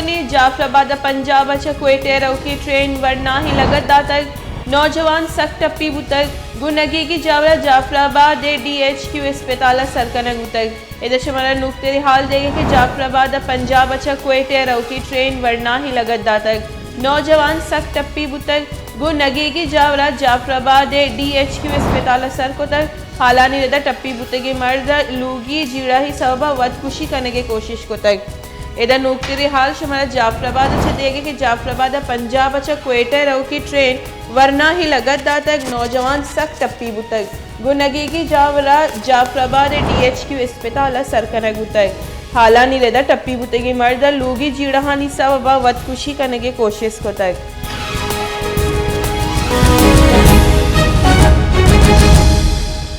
جعفر آباد ءَ پنجاب ءَ چہ کوئٹہ ءَ روکی ٹرین ورناہی لگت داتگ، نوجوان سک ٹپی بوتگ، گوں نگیگی جاور ءَ جعفر آباد ءِ ڈی ایچ کیو اسپتال ءَ سر کنگ بوتگ۔ ادا شمارا نوکتریں حال دیگ کہ جعفر آباد ءَ پنجاب ءَ چہ کوئٹہ ءَ روکی ٹرین ورناہی لگت داتگ، نوجوان سک ٹپی بوتگ، گوں نگیگی جاور ءَ جعفر آباد ءِ ڈی ایچ کیو اسپتال ءَ سر کتگ۔ حالانی رد ءَ ٹپی بوتگیں مرد ءَ لوگی جیڑہانی سبب ءَ وتکشی کنگ ءِ کوشش کتگ۔ ادا نوکتریں حال شمارا جعفر آباد ءَ چہ دیگ کہ جعفر آباد ءَ پنجاب ءَ چہ کوئٹہ ءَ روکی ٹرین ورناہی لگت داتگ، نوجوان سک ٹپی بوتگ، گوں نگیگی جاور ءَ جعفر آباد ءِ ڈی ایچ کیو اسپتال ءَ سر کنگ بوتگ۔ حالانی رد ءَ ٹپی بوتگیں مرد ءَ لوگی جیڑہانی سبب ءَ وتکشی کنگ ءِ کوشست کتگ۔